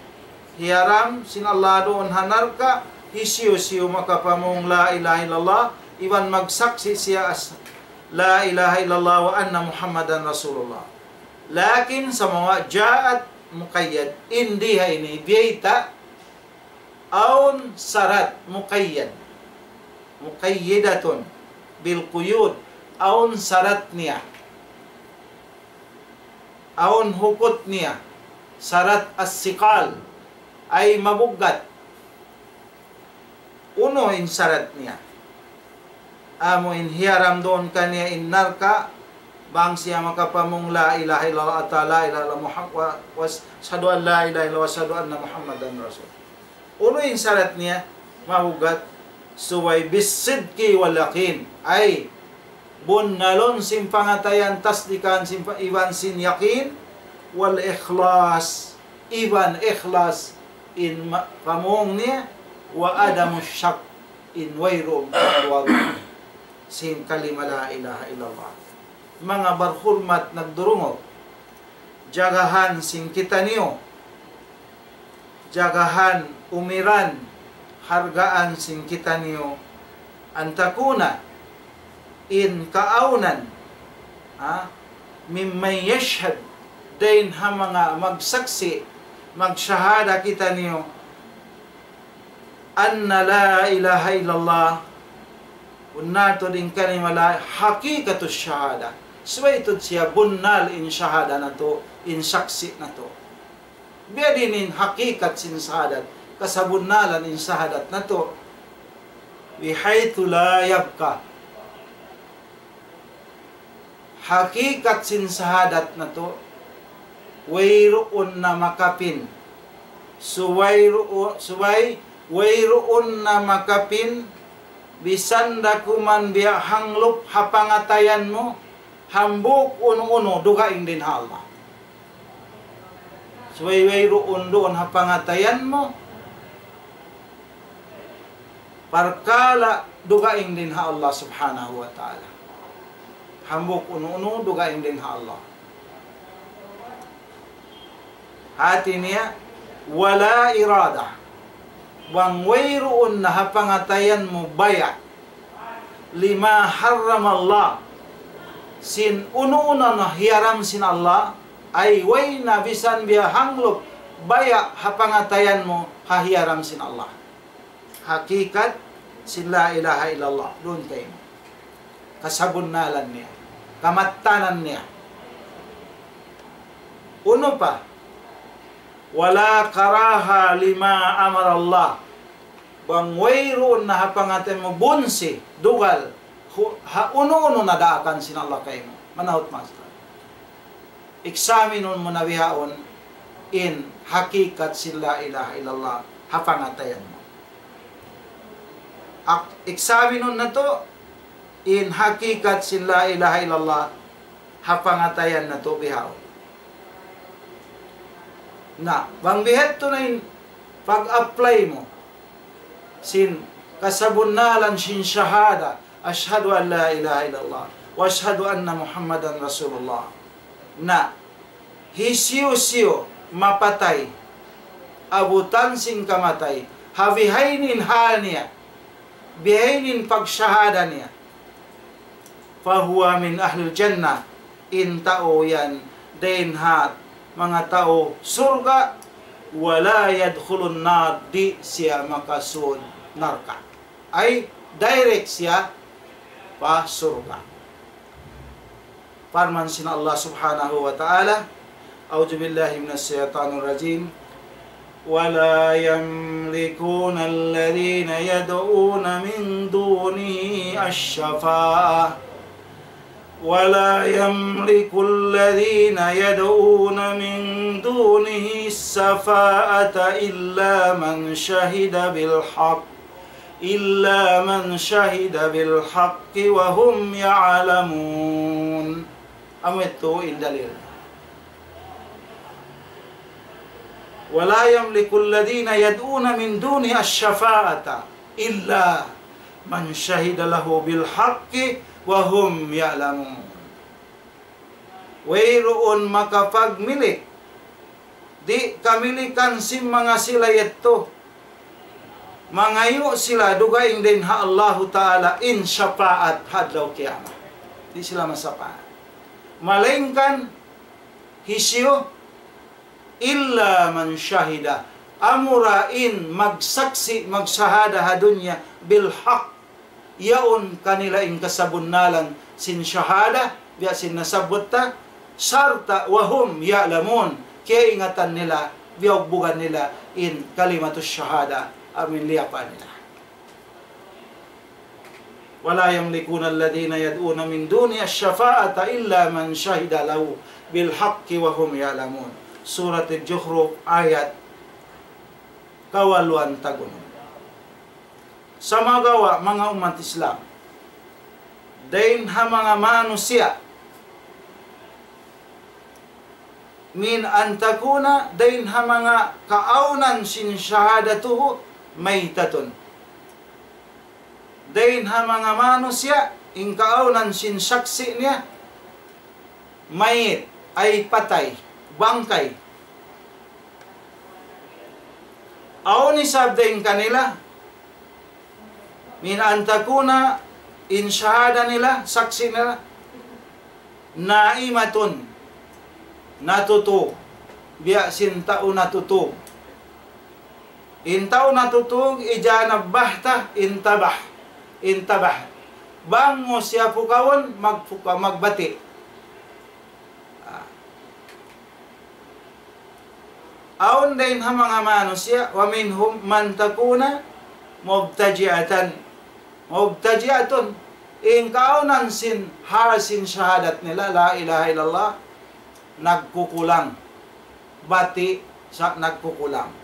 hiyaram sin Allah duun ha narka', hisiyu-siyu makapamung la ilaha illallah, iban magsaksi' siya as-, la ilaha illallah wa anna Muhammadan Rasulullah. Lakin sumagawa' ja'at muqayyad, in di ha ini biyayta' awn sarat muqayyad. Muqayyadatun bil quyud, awn sarat niya. Awn hukut niya, sarat as-siqal, ay mabuggat. Unu in sarat niya? Amu in hiyaram duun kaniya in narka', bang siya makapamung la ilaha illallah, ata la ilaha illallah Muhammad, wa, wa, ashhadu an la ilaha illallah wa ashhadu anna Muhammadan Rasul. Unu in sarat niya? Mabuggat. Subay بالصدق واليقين. Ay, bunnalun sin pangatayan, tasdikan sin pa-, iban sin yakin, والإخلاص, iban ikhlas in ma-, pamung niya, وعدم الشك, in wayruun pagduwa-duwa sin kalima la ilaha illallah. Manga barhurmat nagdurungug, jagahan sin kitaniyu, jagahan, umiran, hargaan sin kitaniyu, أن تكون, in kaawnan, ha, ممن يشهد, dayn ha manga magsaksi', magshahada kitaniyu, أن لا إله إلا الله, bunnal tuud in kalima la, حقيقة الشهادة. Subay tuud siya bunnal in shahada natu', in saksi' natu'. Biya' diin in hakikat sin shahadat, kasabunnalan in shahadat natu'. بحيث لا يبقى. Hakikat sin shahadat natu', wayruun na makapin. Subay ru-, subay wayruun na makapin, bisan da kuman biya' hanglup ha pangatayan mu, hambuuk unu-unu dugaing dayn ha Allah. Subay wayruun duun ha pangatayan mu, parkala' dugaing dayn ha Allah Subhanahu wa Ta'ala. Hambuuk unu-unu dugaing dayn ha Allah. Hati niya, ولا إرادة. Bang wayruun na ha pangatayan mu baya', لما حرم الله, sin unu-unu na hiyaram sin Allah, ay way na bisan biya' hanglup baya' ha pangatayan mu ha hiyaram sin Allah. Hakikat sin la ilaha illallah, duun kaymu. Kasabunnalan niya, kamattanan niya. Unu pa? ولا كراهة لما أمر الله. Bang wayruun na ha pangatayan mu bunsi, dugal, hu-, ha unu-unu na daakan sin Allah kaymu. Manahut master. Eksaminun mu na bihaun in hakikat sin la ilaha illallah ha pangatayan mu. Ak-, eksaminun natu' in hakikat sin la ilaha illallah ha pangatayan natu' bihaun. Na, bang bihadtu na in pag-apply mu sin kasabunnalan sin shahada, أشهد أن لا إله إلا الله وأشهد أن محمدا رسول الله. Na, hisiyu-siyu mapatay, abutan sin kamatay, ha bihaini in hal niya, bihaini in pagshahada niya, فهو من أهل الجنة, in tau yan dayn ha manga tau surga', ولا يدخل النار, di' siya makasud narka'. Ay, direct siya pa surga'. Parman sin Allah Subhanahu wa Ta'ala, أعوذ بالله من الشيطان الرجيم. ولا يملكون الذين يدعون من دونه الشفاعة، ولا يملك الذين يدعون من دونه الشفاعة إلا من شهد بالحق، إلا من شهد بالحق وهم يعلمون. Amu yadtu in dalil. ولا يملك الذين يدعون من دونه الشفاعة إلا من شهد له بالحق وهم يعلمون. Wayruun makapagmilik, di' kamilikan sin manga sila yadtu. Mangayu' sila dugaing dayn ha Allahu Ta'ala in shafaat ha adlaw kiyamat. Di' sila masapaat. Malaingkan hisiyu, إلا من شهد, amura in magsaksi', magsahada ha dunya, بالحق, yaun kanila in kasabunnalan sin shahada, biya' sin nasabbut ta, sarta' وهم يعلمون, kiyaingatan nila, biyugbugan nila in kalimatus shahada, amu in liyapa nila. ولا يملكون الذين يدعون من دونه الشفاعة إلا من شهد له بالحق وهم يعلمون. Surat Al-Zukhruf, ayat kawaluan tag unum. Sumagawa' manga ummat Islam, dayn ha manga manusiya', من أن تكون, dayn ha manga kaawnan sin شهادته ميتة. Dayn ha manga manusiya', in kaawnan sin saksi' niya, ميت, ay patay, bangkay. Awn isab dayn kanila, من أن تكون, in shahada nila, saksi' nila, نائمة, natutug, biya' sin tau natutug. In tau natutug, إذا نبهت انتبه, انتبه. Bang mu siya pukawun, magpuka-, magbati'. Ah. Awn dayn ha manga manusiya', ومنهم من تكون مضطجعة. مضطجعة. In kaawnan sin hal sin shahadat nila, لا إله إلا الله, nagkukulang. Bati' sa' nagkukulang.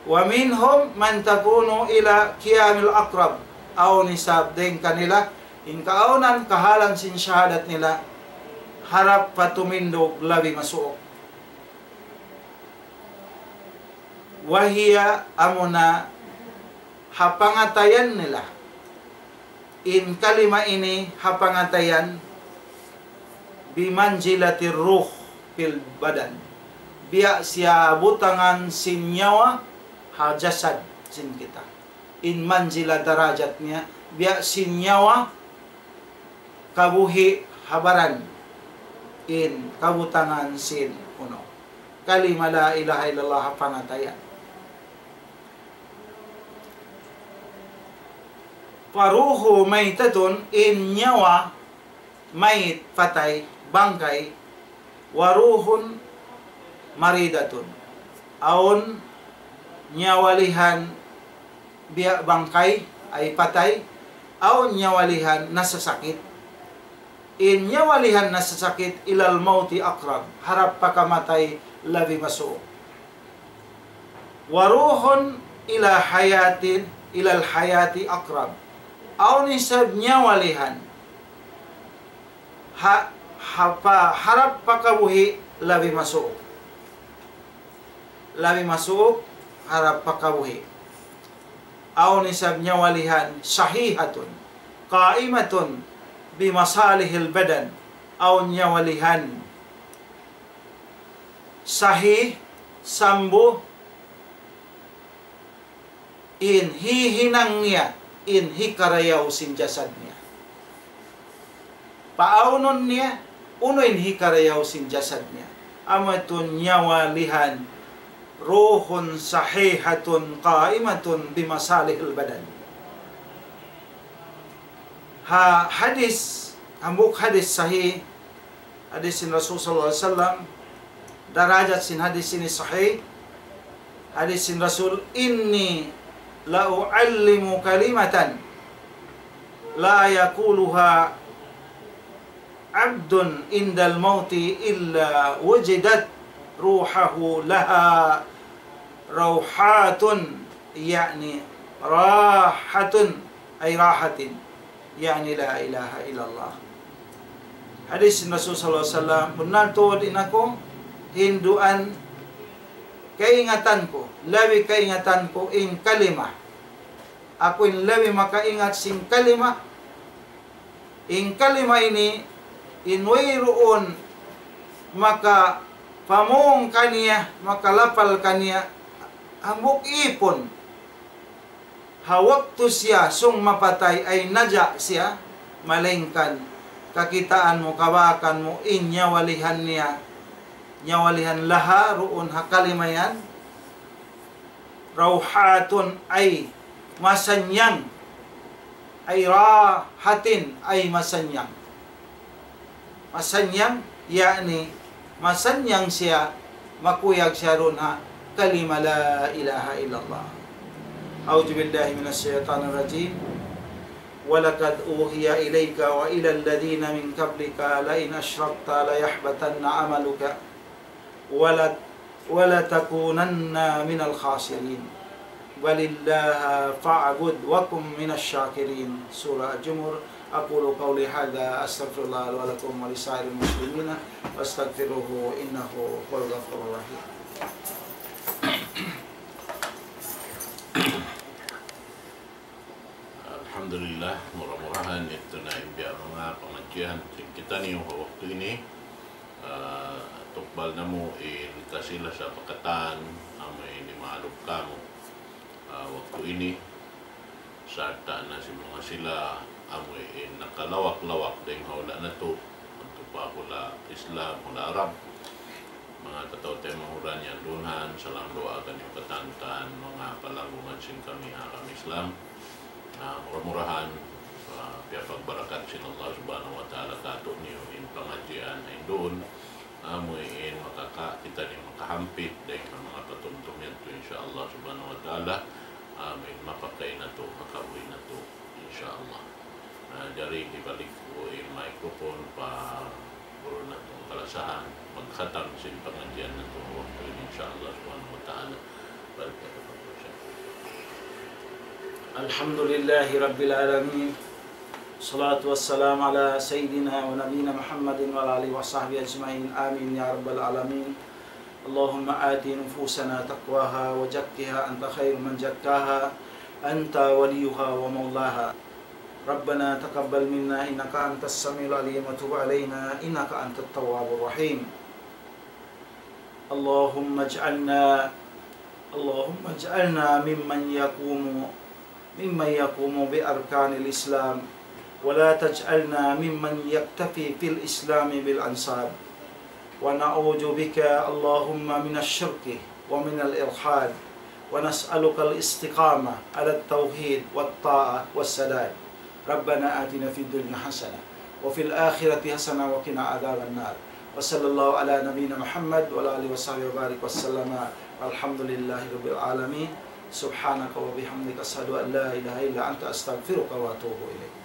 ومنهم من تكون إلى قيام الأقرب. Awn isab dayn kanila, in kaawnan kahalan sin shahadat nila, harap pa tumindug labi masuuk. وهي, amuna ha pangatayan nila. In kalima ini ha pangatayan, بمنزلة الروح في البدن. Biya' siya butangan sin nyawa ha jasad sin kita. In manzila darajat niya, biya' sin nyawa kabuhi' ha baran, in kabutangan sin unu, kalima لا إله إلا الله ha pangatayan. فروحه ميتة, in nyawa, ميت, patay, bangkay, وروح مريضة. Awn nyawa lihan biya' bangkay, ay patay, awn nyawa lihan nasasakit. In nyawa lihan nasasakit, إلى الموت أقرب, harap pa kamatay labi masuuk. وروح إلى حياة، إلى الحياة أقرب. Awn isab nyawa lihan ha, ha pa, harap pa kabuhi' labi masuuk. Labi masuuk harap pa kabuhi'. Awn isab nyawa lihan صحيحة قائمة بمصالح البدن. Awn nyawa lihan sahih, sambu, in hihinang niya, in hikarayaw sin jasad niya. Paawnun niya, unu in hikarayaw sin jasad niya. Amu yadtu nyawa lihan, روح صحيحة قائمة بمصالح البدن. Ha hadis, hambuuk hadis sahih, hadis sin Rasul sallallahu alayhi wasallam, darajat sin hadis ini sahih. Hadis sin Rasul, إني لأعلم كلمة لا يقولها عبد عند الموت إلا وجدت روحه لها روحات، يعني راحة، أي راحة، يعني لا إله إلا الله. Hadis sin Rasul sallallahu alayhi wasallam, bunnal tuud in aku hinduan kaingatan ku, labi kaingatan ku in kalima. Aku in labi makaingat sin kalima. In kalima ini, in wayruun makapamung kaniya, makalapal kaniya, hambuuk īpun. Ha waktu siya sung mapatay ay naja' siya, malaingkan kakitaan mu, kabakan mu, in nyawalihan niya, nyawalihan laha, duun ha kalima yan, rawhatun ay masannyang, ay rahatin ay masannyang. Masannyang, ya'ni, masannyang siya, makuyag siya duun ha kalima la ilaha illallah. أعوذ بالله من الشيطان الرجيم. ولقد أوحي إليك وإلى الذين من قبلك لئن أشركت ليحبطن عملك ولت-، ولتكونن من الخاسرين. بل الله فاعبد وكن من الشاكرين. سورة الزمر. أقول قولي هذا، أستغفر الله لي ولكم ولسائر المسلمين، فاستغفروه إنه هو الغفور الرحيم. Alhamdulillah, mura-murahan yadtu na in biya' manga pangadjian sin kitaniyu ha waktu ini. Ah, tukbal namu' in kasi-lasa pa katan, amu in maaluk kamu. Ah, waktu ini, sarta' na sin manga sila, amu in nakalawak-lawak dayn ha hula' natu', madtu pa hula' Islam, hula' Arab. Manga kataymanghuran yan duun, salam duwaa kaniyu katan, manga palanggungan sin kami ha agama Islam. Ah, mura-murahan, ah, piyapagbarakat sin Allah Subhanahu wa Ta'ala kātu'niyu in pangadjian yan duun. Amu in makaka-, kitaniyu makahampit dayn ha manga patumtum yadtu, insya Allah Subhanahu wa Ta'ala. Amu in mapakay natu', makabuhi' natu', insya Allah. Ah, jari hibalik ku in microphone pa guru natu' kalasahan, magkhatam sin pangadjian natu' waktu ini, insya Allah Subhanahu wa Ta'ala. Balik natu' pa guru, insya Allah. الحمد لله رب العالمين. الصلاة والسلام على سيدنا ونبينا محمد وعلى آله وصحبه أجمعين. آمين يا رب العالمين. اللهم آت نفوسنا تقواها وزكها أنت خير من زكاها أنت وليها ومولاها. ربنا تقبل منا إنك أنت السميع العليم وتب علينا إنك أنت التواب الرحيم. اللهم اجعلنا، اللهم اجعلنا ممن يقوم، ممن يقوم بأركان الإسلام، ولا تجعلنا ممن يكتفي في الإسلام بالأنساب. ونعوذ بك اللهم من الشرك ومن الإلحاد، ونسألك الاستقامة على التوحيد والطاعة والسداد. ربنا آتنا في الدنيا حسنة وفي الآخرة حسنة وقنا عذاب النار. وصلى الله على نبينا محمد وعلى آله وصحبه وبارك وسلم. والحمد لله رب العالمين. سبحانك وبحمدك، أشهد أن لا إله إلا أنت، أستغفرك وأتوب إليك.